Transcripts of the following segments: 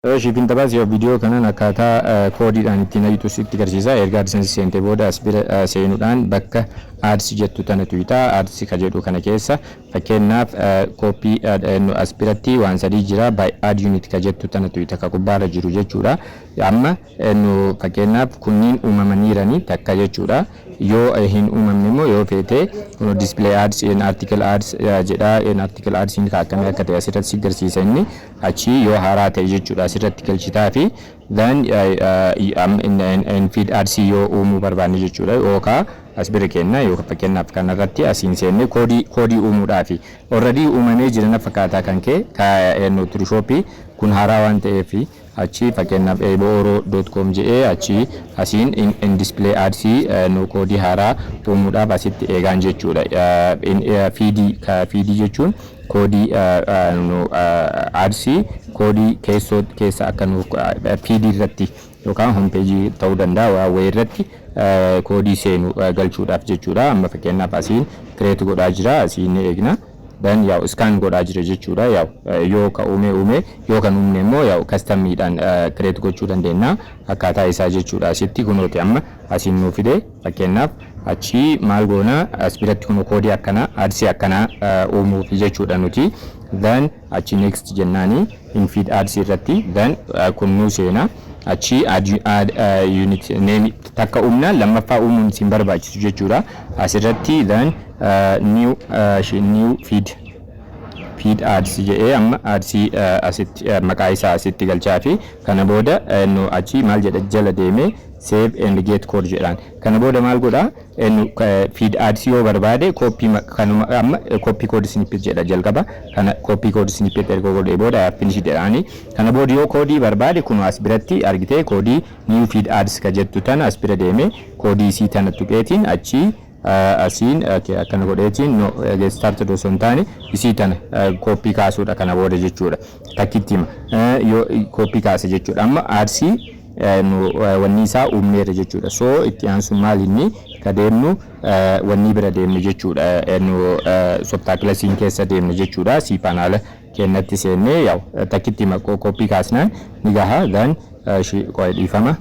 Shiifin taphaas yoo viidiyoo kanaan akkaataa koodiidhaan ittiin ayitu sitti agarsiisa. Erga AdSense seentee booda as bira seenuudhaan bakka ads jettu tana tuyita. Ads ka jedhu kana keessa fakkeenyaaf copy as biratti waan sadii jira. By ad unit ka jettu tana tuyita, ka gubbaarra jiru jechuudha. Amma nu fakkeenyaaf kunniin uumamaniiranii takka jechuudha. Yoo hin uumamne immoo yoo feete display ads in article ads jedha. In article ads in akkamii akka ta'e asirratti si agarsiisa. Inni achi yoo haaraa ta'e jechuudha asirratti galchitaa fi then in feed ads yoo uumuu barbaanne jechuudha, yookaan as bira kenna yookaan fakkeenyaaf kanarratti asiin seenne koodii uumuudhaafi already uumamee jira na fakkaataa kan kee ka Turishoppii kun haaraa waan ta'eef, achi fakkeenyaaf ebooro.com jedhee achi asiin in display ads nu koodii haaraa uumuudhaaf asitti eegaan jechuudha. Feedii feedii jechuun koodii ads koodii keessoo keessa akka nu feedii irratti yookaan home page ta'uu danda'a, waa wayii irratti koodii seenu galchuudhaaf jechuudha. Amma fakkeenyaaf asiin create godhaa jira, asiin ni eegna. Dan yaa'u scan godhaa jira jechuudha. Yaa'u yoo ka uume uume, yoo kan uumne immoo yaa'u customiidhaan create gochuu dandeenya akkaataa isaa jechuudha. Asitti kunooti amma asiin nuu fide. Fakkeenyaaf achi maal goona? As biratti kun koodii akkanaa adsii akkanaa uumuufi jechuudha nuti. Then achi next jennaani in feed ads irratti, then kun nuu seena. Achi add unit name takka uumnaan lammaffaa uumuun sin barbaachisu jechuudha. Asirratti then new feed ads jedhee amma adsii asitti maqaa isaa asitti galchaa fi kana booda nu achi maal jedha? Jala deemee save and get code jedhaan. Kana booda maal godha? Nu feed ads yoo barbaade copy kanuma amma copy code snippet jedha. Jalqaba kana copy code snippet erga godhee booda finish jedhaani. Kana booda yoo koodii barbaade kun as biratti argitee koodii new feed ads ka jettu tana as bira deemee koodii isii tana tuqeetiin achi asiin akkana godheetiin, no, get started osoo hin taane isii tana copy kaasuudha kana booda jechuudha. Takkitti hima yoo copy kaase jechuudha, amma adsii wanni isaa uumneerra jechuudha. So itti aansuun maal inni ka deemnu wanni bira deemne jechuudha. Nu Softaculousiin keessa deemne jechuudha. cPanel kennatti seennee yaa'u takkitti hima copy kaasnaan ni gaha. Then dhiifama,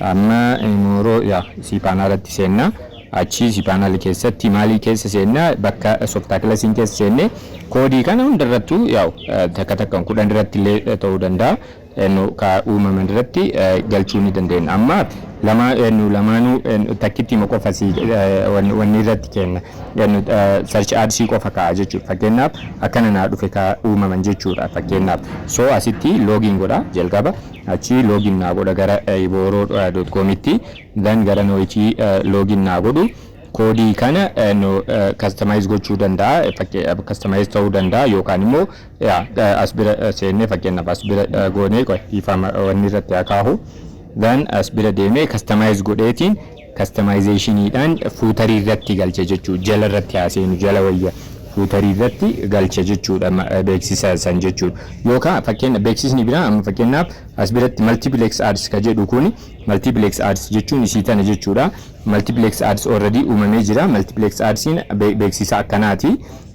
amma immoo yaa cPanelatti seennaa. Achi cPanel keessatti maalii keessa seennaa? Bakka Softaculousiin keessa seenne koodii kana hundarrattuu yaa'u takka takkaan 10 irratti illee ta'uu danda'a, nu ka uumaman irratti galchuu ni dandeenya. Amma lama nu lamaanuu takkitti qofa si wanni irratti kenna, search adsii qofa ka'a jechuudha. Fakkeenyaaf akkana naa dhufe ka uumaman jechuudha fakkeenyaaf. So asitti login godha jalqaba, achi login naa godha gara ibooroo.comitti, then gara nooyitii login naa godhu. Koodii kana nu customize gochuu danda'a, customize ta'uu danda'a, yookaan immoo as bira seennee fakkeenyaaf as bira goonee dhiifama wanni irratti haa kaahu. Then as bira deemee customize godheetiin customizationiidhaan footerii irratti galche jechuu, jala irratti haa seenu, jala wayya footerii irratti galche jechuudha beeksisa san jechuudha. Yookaan fakkeenya beeksisni biraa amma fakkeenyaaf as biratti multiplex ads ka jedhu kuni, multiplex ads jechuun isii tana jechuudha. Multiplex ads already uumamee jira. Multiplex adsiin beeksisa akkanaati.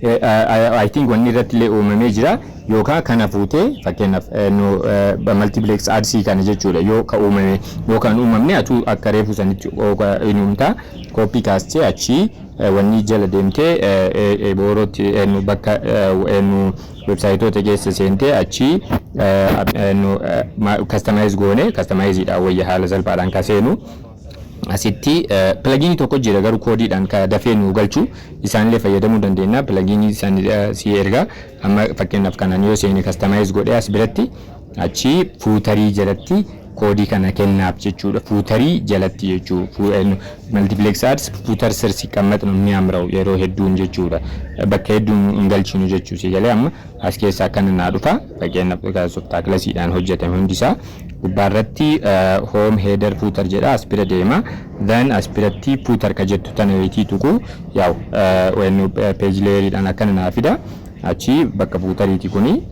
I think wanni irratti illee uumamee jira, yookaan kana fuutee fakkeenyaaf nu multiplex adsii kana jechuudha yoo ka uumame, yookaan uumamne atuu akka reefu sanitti hin uumta. Copy kaastee achi wanni jala deemtee boorootti bakka nu websiteoota keessa seentee achi nu customize goone, customizeiidhaan wayya haala salphaadhaan ka seenu. Asitti pluginii tokko jira garuu koodiidhaan ka dafee nu galchu, isaanillee fayyadamuu dandeenya. Pluginii isaan si erga. Amma fakkeenyaaf kanaan yoo seene customize godhee as biratti achi footerii jalatti koodii kana kennaaf jechuudha. Footerii jalatti jechuu, multiplex ads footer ስር ሲቀመጥ ነው የሚያምረው yeroo hedduun jechuudha. Bakka hedduun hin galchinu jechuu si galee. Amma as keessaa akkana naa dhufa. Fakkeenyaaf Softaculousiidhaan hojjetame hundisaa gubbaarratti home, header, footer jedha. As bira deema, then as biratti footer ka jettu tana wayitii tuqu, yaa'u page layeriidhaan akkana naa fida. Achi bakka footeriiti kuni.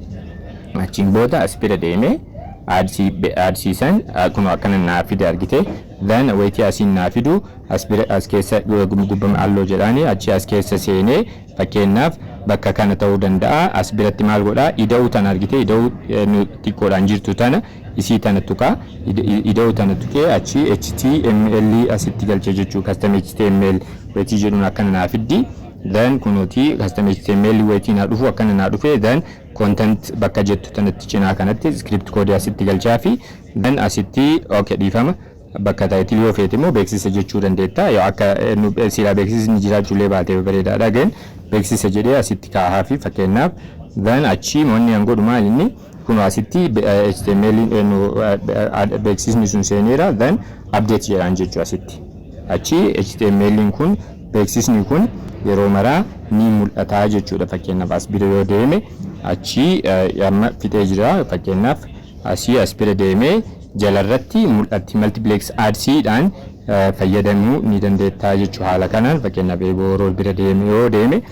Achiin booda as bira deeme adsii san kun akkana naa fide argite. Then wayitii asiin naa fidu as bira as keessa gubbama alloo jedhaani achi as keessa seenee fakkeenyaaf Bakka kana ta'uu danda'a. As biratti maal godhaa? Ida'uu tana argite, ida'uu xiqqoodhaan jirtu tana, isii tana tuqaa. Ida'uu tana tuqee achi HTML asitti galche jechuu. Custom HTML weetii jedhuun akkana naa fiddi. Then kunuuti custom HTML weetii naa dhufu, akkana naa dhufe. Then content bakka jettu tanatti, cinaa kanatti script code asitti galchaa fi then asitti, okay, dhiifama, bakka title yoo feete immoo beeksisa jechuu dandeetta. Yoo akka silaa beeksisni jiraachuullee baatee bareedaadha. Gan beeksisa jedhee asitti kaahaa fi fakkeenyaaf, then achi wanni an godhu maal? Inni kun asitti HTML beeksisni sun seeneera. Then update jedhaan jechuu asitti. Achi HTML kun, beeksisni kun yeroo maraa ni mul'ata jechuudha. Fakkeenyaaf as bira yoo deeme, achi amma fixee jira. Fakkeenyaaf asii as bira deemee jalarratti mul'atti. Multiplex adsiidhaan fayyadamuu ni dandeettaa jechuu haala kanaan. Fakkeenyaaf eeboo bira deeme yoo deeme,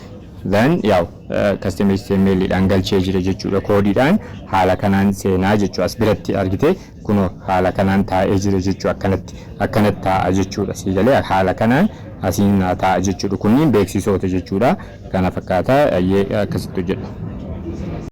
then yaa'u custom HTML dhaan galchee jira jechuudha. Koodiidhaan haala kanaan seenaa jechuu. As biratti argite, kunoo haala kanaan taa'ee jira jechuu. Akkanatti akkanatti taa'a jechuudha. Sii galee? Haala kanaan asiin taa'a jechuudha. Kunniin beeksisoota jechuudha. Kana fakkaata. Akkasitti hojjedha.